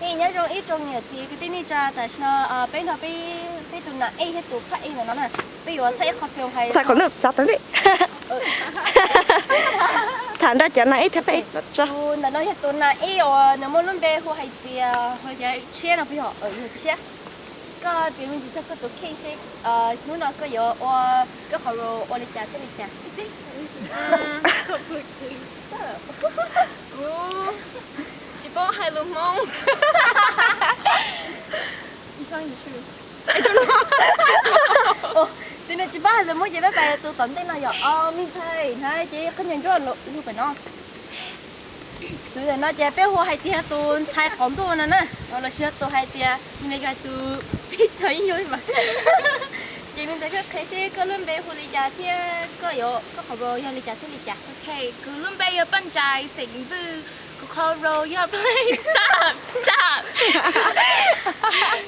Nyob zoo ib tsoom niam txiv kwv tij neej tsa, tam sim no peb nrog peb tus nas ej thiab tus phab ej ntawm no na, peb yuav thaij ib qho film hais txog qhov ntawm xav tau li tham nrog cov nas ej thiab phab ej tso. Tus ntawm no yog tus nas ej uas nws muaj lub npe hu hais tias, hu tias Tshiab no puas yog? Yog Tshiab. Koj piav me ntsis txog koj tus kheej seb hnub no koj yuav ua, koj qhov role ua li cas thiab li cas? Kuv tsis paub hais lus Hmoob. Tus nws tsis paub hais lus Hmoob ces peb pais tus tom ntej no yog me ntxhais na, ces koj niag nruab lub pem no. Tus ntawm no ces peb hu hais tias tus ntxhais qaum ntuj no na, los sis yog tus hais tias nws yog tus peb cov ib yug mas. Ces me ntxhais koj qhia seb koj lub npe hu li cas thiab koj yuav, koj qhov role yog li cas thiab li cas? Kuv lub npe yog Paj Ntsais xeem Vwj, kuv qhov role yog play tap tap.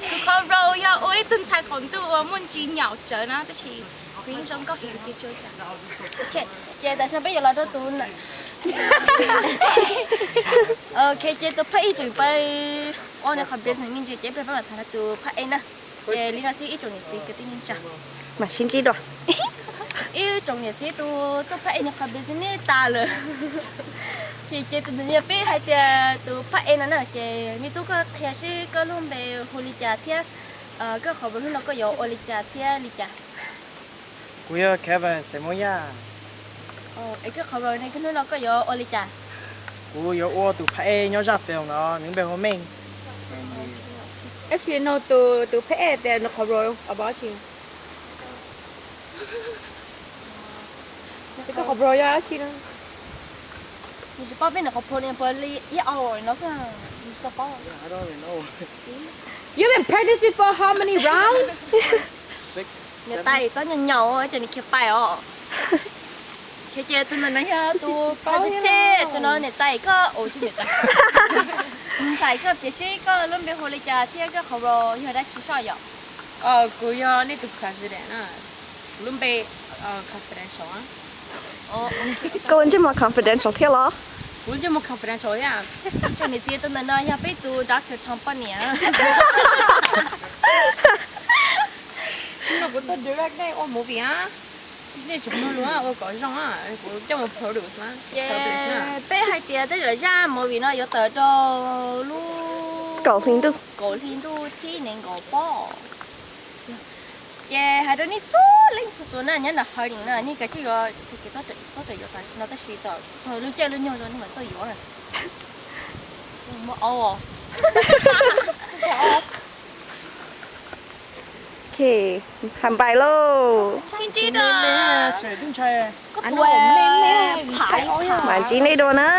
Kuv qhov role yog ua ib tug ntxhais qaum ntuj uas muaj ntsis nyom tsawv na, tab sis kuv yeej zoo nkauj heev ces tsis ua cas. Ces tam sim no peb yuav los rau tus, ok, ces tus phab ej tseem pais ua nws qhov business me ntsis ces peb pab los tham tus phab ej na. Ces li no xwb ib tsoom niam txiv kwv tij neej tsa, mam sib ntsib dua. Ib tsoom niam txiv, tus tub phab ej nws qhov business tas lawm. Ces, ces tus ntawd yog peb hais tias tus phab ej no na, ces me tub koj qhia seb koj lub npe hu li cas thiab koj qhov role hnub no koj yuav ua li cas thiab li cas? Kuv yog Kevin xeem Hmoob Yaj. Es koj qhov role ne, koj hnub no koj yuav ua li cas? Kuv yuav ua tus phab ej nyob zaj film no, nws npe hu Meej. Tab sis no tus, tus phab ej tias nws qhov role about dab tsi? Ces koj qhov role yog dab tsi no? Nws tsis paub peb nws qhov role li ib hour no xwb, nws tsis tau paub. You've been practicing for how many rounds? Niam tais txob nyaum nyaum ces nws khiav pais os. Khiav ces tus ntawm no yog tus paub tiag, tus no niam tais koj, tus niam tais, tus ntxhais koj piav seb koj lub npe hu li cas thiab koj qhov role yog dab tsi soj yom? Kuv yog nej tus president na. Kuv lub npe confidential. Koj lub ntsej muag confidential thiab los? Kuv lub ntsej muag confidential thiab. Tsoom niam txiv, tus ntawm no yog peb tus doctor Thoo poj niam. Hnub no kuv tuaj direct nej ua movie na. Nej tsis mloog lus ua kom zoo, kuv coj mus produce na. Peb hais tias tej zaum zaj movie no yuav tawm rau lub kaum hli ntuj, kaum hli ntuj thib nees nkaum peb. Ces hais rau nej txhua leej txhua tus na, nyob ntawm Harding na, nej kav tsij yuav, txhob txawm yuav tam sim no, tab sis txog lub caij lub nyoog rau nej mam tuaj yuav na. Muaj aub. Ok, hais npais lauj. Sib ntsib dua. Mam ntsib nej dua na.